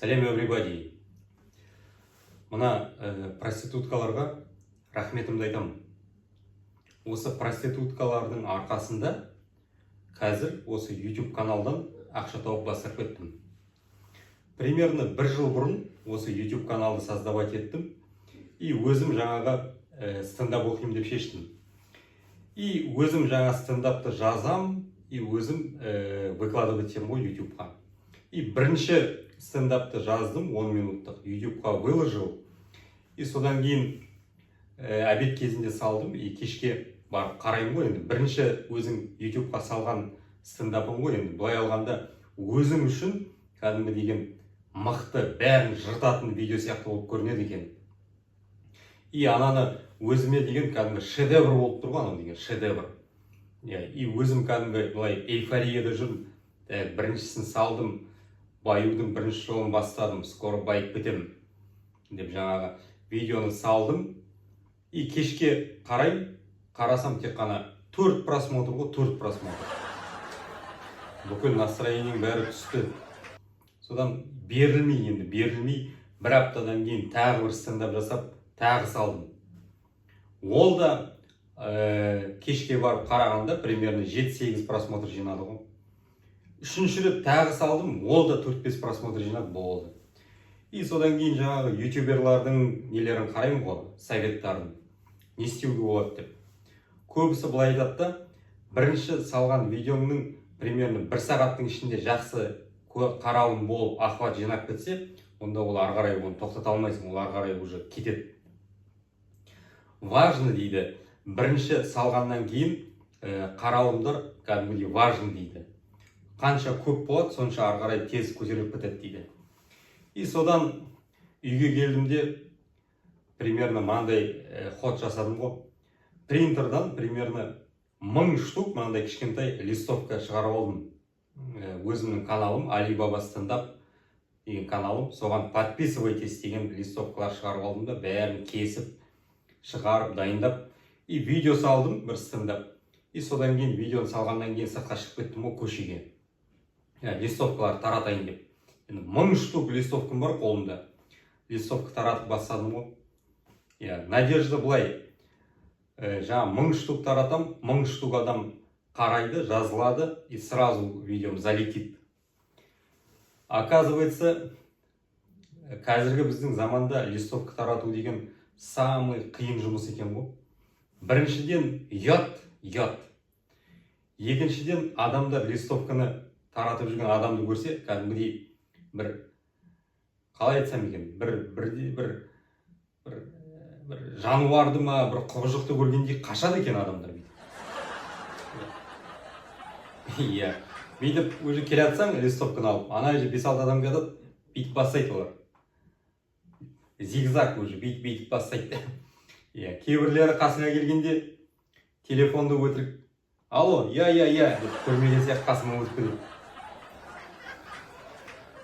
Сәлем, everybody! Мына проституткаларға рахметімді айтамын. Осы проституткалардың арқасында қазір осы YouTube каналдан ақша тауып бастап кеттім. Примерно бір жыл бұрын осы YouTube каналды создавать еттім и өзім жаңағы стендап оқимын деп шештім. И өзім жаңа стендапты жазам и өзім выкладывать етемін ғой YouTubeға. И бірінші стендапты жаздым, 10 минуттық, YouTubeға выложил. И содан кейін обед кезінде салдым и кешке барып қараймын ғой. Енді бірінші өзің YouTubeға салған стендапың ғой енді, былай алғанда, өзің үшін кәдімгі деген мықты, бәрін жыртатын видео сияқты болып көрінеді екен. И ананы өзіме деген кәдімгі шедевр болып тұр ғой, анау деген шедевр, иә. И өзім кәдімгі былай эйфорияда жүрмін. Так, біріншісін салдым, баюдың бірінші жолын бастадым, скоро байып кетемін деп жаңағы видеоны салдым. И кешке қарай қарасам, тек қана төрт просмотр ғой, төрт просмотр. Бүкіл настроением бәрі түсті. Содан берілмей, енді берілмей, бір аптадан кейін тағы бір стендап жасап, тағы салдым. Ол да кешке барып қарағанда, примерно 7-8 просмотр жинады ғой. Үшінші рет тағы салдым, ол да 4-5 просмотр жинады, болды. И содан кейін жаңағы ютуберлардың нелерін қараймын ғой, советтарын, не істеуге болады деп. Көбісі былай айтады да: бірінші салған видеоңның примерно бір сағаттың ішінде жақсы қаралым болып, охват жинап кетсе, онда ол ары қарай, оны тоқтата алмайсың, ол ары қарай уже кетеді. Важно, дейді, бірінші салғаннан кейін қаралымдар кәдімгідей важно, дейді. Қанша көп болады, сонша ары қарай тез көтеріліп кетеді, дейді. И содан үйге келдім де, примерно мынандай ход жасадым ғой: принтердан примерно 1000 штук мынандай кішкентай листовка шығарып алдым. Өзімнің каналым, Алибаба стендап деген каналым, соған «Подписывайтесь» деген листовкалар шығарып алдым да, бәрін кесіп шығарып, дайындап, и видео салдым бір стендап. И содан кейін, видеоны салғаннан кейін, сыртқа шығып кеттім ғой көшеге, иә, листовкалар таратайын деп. Енді 1000 штук листовкам бар қолымда, листовка таратып бастадым ғой, иә. Надежда былай: жаңа 1000 штук таратам, 1000 штук адам қарайды, жазылады и сразу видеом залетит. Оказывается, қазіргі біздің заманда листовка тарату деген самый қиын жұмыс екен ғой. Біріншіден, ұят, ұят. Екіншіден, адамдар листовканы таратып жүрген адамды көрсе, кәдімгідей бір, қалай айтсам екен, бір бір бір бір, бір жануарды ма, бір құбыжықты көргендей қашады екен адамдар бүйтіп, иә. Бүйтіп уже келе жатсаң листовканы алып, ана жерде бес алты адам келе жатады, бүйтіп бастайды олар, зигзаг уже бүйтіп бүйтіп бастайды, иә. Кейбіреулері қасыңа келгенде телефонды өтірік «Алло, иә, иә, иә» деп, көрмеген сияқты қасыңнан өтіп кетеді.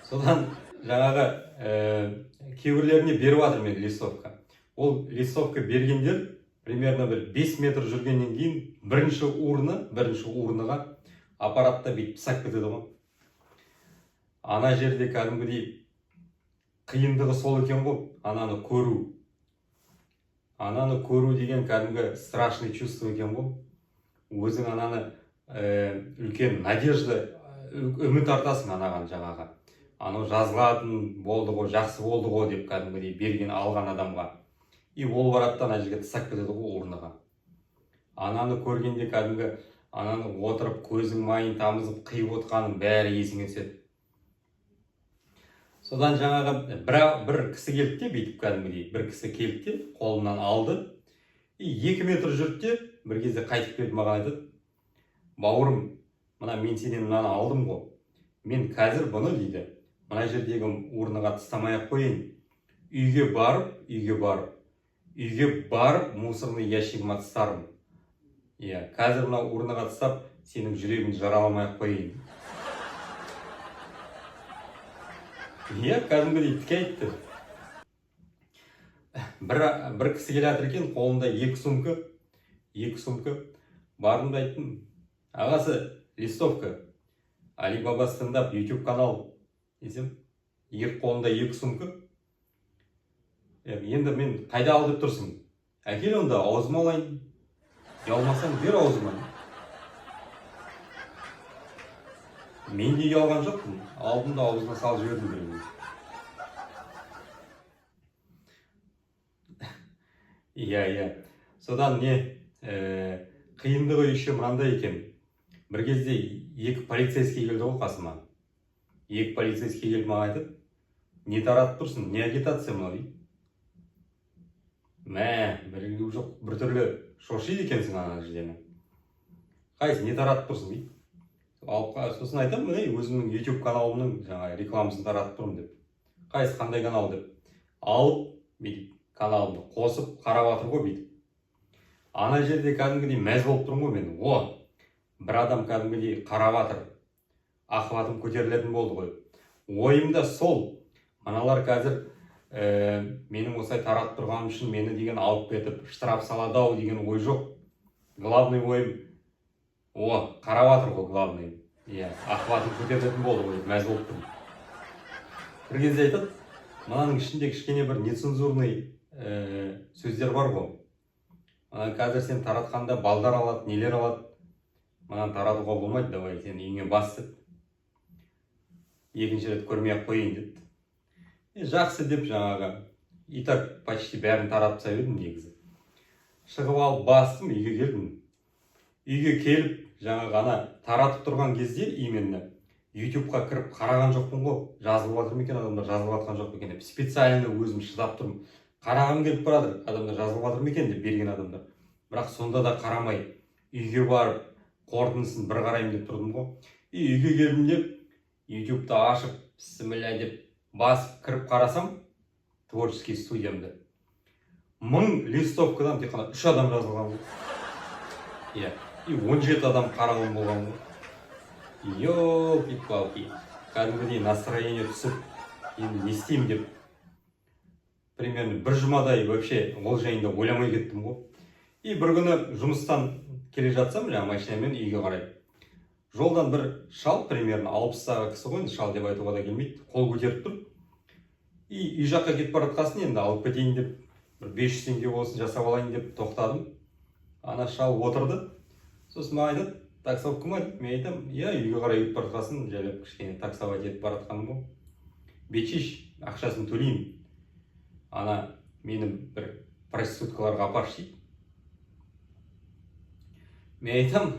Содан жаңағы кейбіреулеріне беріп жатырмын мен листовка. Ол листовка бергендер примерно бір 5 метр жүргеннен кейін бірінші урнаға аппаратта бүйтіп пысап кетеді ғой. Ана жерде кәдімгідей қиындығы сол екен ғой, ананы көру. Ананы көру деген кәдімгі страшный чувство екен ғой. Өзің ананы үлкен надежда, үміт артасың анаған, жаңағы анау жазылатын болды ғой, жақсы болды ғой деп кәдімгідей берген, алған адамға. И ол барады да, ана жерге тастап кетеді ғой урнаға. Ананы көргенде кәдімгі ананы отырып, көзің майын тамызып қиып отқаның бәрі есіңе түседі. Содан жаңағы бір кісі келді де, бүйтіп кәдімгідей бір кісі келді де, қолымнан алды и 2 метр жүрді де, бір кезде қайтып келіп маған айтады: «Бауырым, мына мен сенен мынаны алдым ғой, мен қазір бұны, – дейді, – мына жердегі урнаға тастамай ақ қояйын, үйге барып мусорный ящигіме тастармын, иә. Қазір мына урнаға тастап, сенің жүрегіңді жараламай ақ қояйын», – иә. Кәдімгідей тіке айтты. Бір кісі келе жатыр екен, қолында екі сумка, екі сумка. Бардым да айттым: «Ағасы, листовка, Алибаба стендап YouTube канал», – десем. Екі қолында екі сумка. Енді мен қайда ал деп тұрсың? Әкел онда, аузыма алайын. Ұялмасаң бер аузыма. Мен де ұялған жоқпын. Алдым да аузына салып жібердім біреуін. Иә, иә. Содан не, қиындығы еще мынандай екен. Бір кезде екі полицейский келді ғой қасыма. Екі полицейский келіп маған айтады: не таратып тұрсың, не агитация мынау дейді. Мә, бір жоқ, біртүрлі шошиды екенсің ана жерден. Қайсы, не таратып тұрсың дейді. Алып, сосын айтамын, міне, өзімнің YouTube каналымның жаңағы рекламасын таратып тұрмын деп. Қайсы, қандай канал деп. Алып, бүйтіп каналымды қосып қарап жатыр ғой бүйтіп. Ана жерде кәдімгідей мәз болып тұрмын ғой мен. О, бір адам кәдімгідей қарап жатыр. Охватым көтерілетін болды ғой. Ойымда сол, мыналар қазір менің осылай таратып тұрғаным үшін мені деген алып кетіп штраф салады ау деген ой жоқ. Главный ойым, о, қарап жатыр ғой главный. Иә, охватым көтерілетін болды ғой деп мәз болып тұрмын. Бір кезде айтады, мынаның ішінде кішкене бір нецензурный сөздер бар ғой. Мынаны қазір сен таратқанда балдар алады, нелер алады. Мынаны таратуға болмайды, давай сен үйіңе бас деп. Екінші рет көрмей ақ қояйын деді. Жақсы деп жаңағы, и так почти бәрін таратып тастап едім негізі. Шығып алып бастым, үйге келдім. Үйге келіп жаңағы ана таратып тұрған кезде именно ютубқа кіріп қараған жоқпын ғой, жазылып жатыр ма екен адамдар, жазылып жатқан жоқ па екен деп. Специально өзім шыдап тұрмын, қарағым келіп баратыр, адамдар жазылып жатыр ма екен деп берген адамдар. Бірақ сонда да қарамай үйге барып қорытындысын бір қараймын деп тұрдым ғой. И үйге келдім деп ютубты ашып, бісміллә деп басып кіріп қарасам, творческий студиямды 1000 листовкадан тек қана үш адам жазылған ғой. Иә, и 17 адам қаралым болған ғой. Елки палки, кәдімгідей настроение түсіп, енді не істеймін деп примерно бір жұмадай вообще ол жайында ойламай кеттім ғой. И бір күні жұмыстан келе жатсам, жаңағы машинамен үйге қарай, жолдан бір шал, примерно 60-тағы кісі ғой енді, шал деп айтуға да келмейді, қол көтеріп тұр. И үй жаққа кетіп бара жатқасын, енді алып кетейін деп, бір 500 теңге болсын жасап алайын деп тоқтадым. Ана шал отырды, сосын маған айтады: таксовка ма дейді. Мен айтамын: иә, үйге қарай кетіп бара жатқасын жайлап кішкене таксовать етіп бара жатқаным ғой. Бетшиш, ақшасын төлеймін, ана мені бір проституткаларға апаршы дейді. Мен айтамын: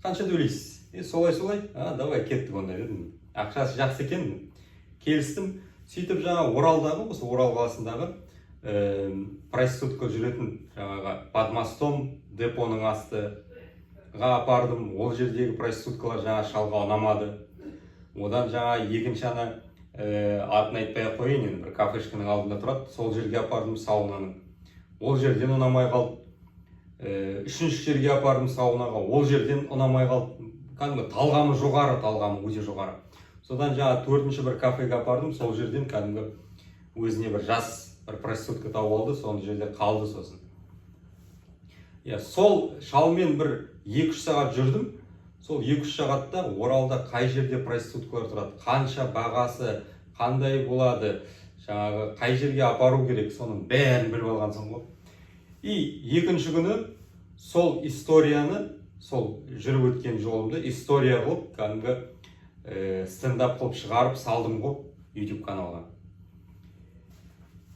қанша төлейсіз? Е, солай солай. А, давай, кеттік онда дедім. Ақшасы жақсы екен, келістім. Сөйтіп жаңа Оралдағы, осы Орал қаласындағы проститутка жүретін жаңағы под мостом, депоның астыға апардым. Ол жердегі проституткалар жаңа шалға ұнамады. Одан жаңа екінші ана, атын айтпай ақ қояйын енді, бір кафешканың алдында тұрады, сол жерге апардым, саунаның. Ол жерден ұнамай қалды. Үшінші жерге апардым, саунаға, ол жерден ұнамай қалды. Кәдімгі талғамы жоғары, талғамы өте жоғары. Содан жаңа төртінші бір кафеге апардым, сол жерден кәдімгі өзіне бір жас бір проститутка тауып алды, сол жерде қалды. Сосын, иә, сол шалмен бір 2-3 сағат жүрдім. Сол 2-3 сағатта Оралда қай жерде проституткалар тұрады, қанша бағасы, қандай болады, жаңағы қай жерге апару керек, соның бәрін біліп алғансың ғой. И екінші күні сол историяны, сол жүріп өткен жолымды история қылып, кәдімгі стендап қылып шығарып салдым ғой YouTube каналға.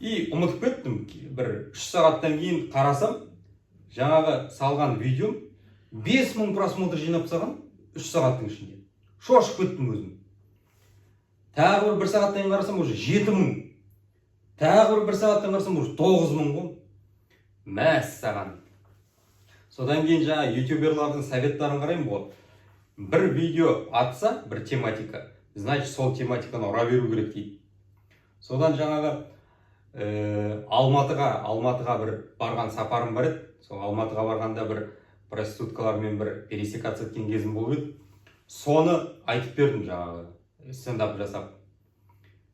И ұмытып кеттім, бір 3 сағаттан кейін қарасам, жаңағы салған видеом 5000 просмотр жинап тастаған 3 сағаттың ішінде. Шошып кеттім өзім. Тағы бір сағаттан кейін қарасам, уже 7000. Тағы бір сағаттан қарасам, уже 9000 ғой. Мәссаған. Содан кейін жаңа ютуберлардың советтарын қараймын ғой. Бір видео атса, бір тематика, значит, сол тематиканы ұра беру керек дейді. Содан жаңағы Алматыға бір барған сапарым бар еді. Сол Алматыға барғанда бір проституткалармен бір пересекаться еткен кезім болып еді. Соны айтып бердім жаңағы стендап жасап.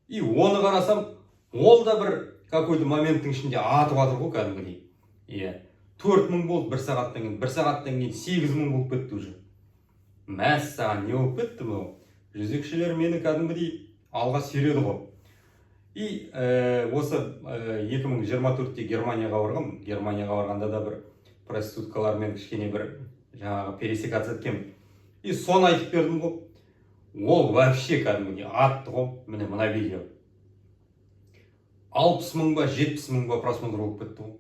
И оны қарасам, ол да бір какой-то моменттің ішінде атып жатыр ғой кәдімгідей. Иә, 4000 болды бір сағаттан кейін, бір сағаттан кейін 8000 болып кетті уже. Мәссаған, не болып кетті мынау? Жезөкшелер мені кәдімгідей Алға сүйреді ғой. И осы 2024-те Германияға барғанмын. Германияға барғанда да бір проституткалармен кішкене бір жаңағы пересекаться еткенмін. И соны айтып бердім ғой, ол вообще кәдімгідей атты ғой. Міне, мына видео 60 мың ба, 70 мың ба просмотр болып кетті ғой.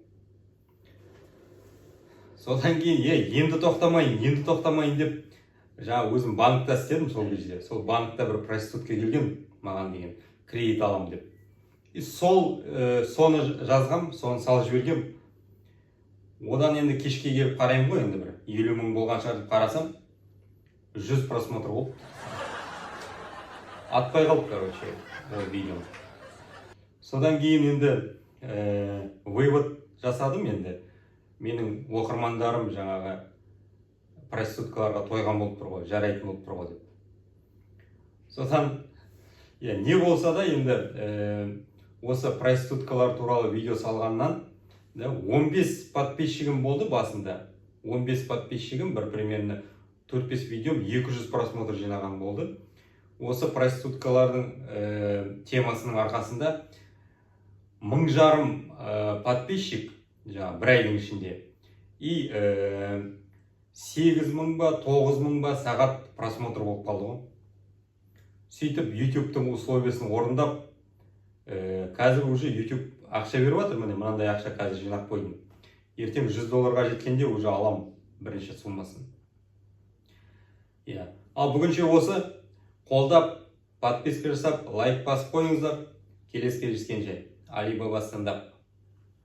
Содан кейін е, енді тоқтамайын, енді тоқтамайын деп, жаңа өзім банкта істедім сол кезде. Сол банкта бір проститутка келген маған деген, кредит аламын деп. И сол соны жазғам, соны салып жібергем. Одан енді кешке келіп қараймын ғой, енді бір 50 мың болған шығар деп қарасам, 100 просмотр болды. Атпай қалды, короче, ол видео. Содан кейін енді вывод жасадым: енді менің оқырмандарым жаңағы проституткаларға тойған болып тұр ғой, жарайтын болып тұр ғой деп. Содан, иә, не болса да, енді осы проституткалар туралы видео салғаннан да 15 подписчигім болды басында. 15 подписчигім, бір примерно 4-5 видеом 200 просмотр жинаған болды. Осы проституткалардың темасының арқасында 1500 подписчик жаңағы бір айдың ішінде и 8000 ба, 9000 ба сағат просмотр болып қалды ғой. Сөйтіп Ютубтың условиясын орындап, қазір уже Ютуб ақша беріп жатыр. Міне, мынандай ақша қазір жинап қойдым. Ертең 100 долларға жеткенде уже алам бірінші суммасын, иә. Ал бүгінше осы. Қолдап, подписка жасап, лайк басып қойыңыздар. Келесі кездескенше! Алибаба стендап.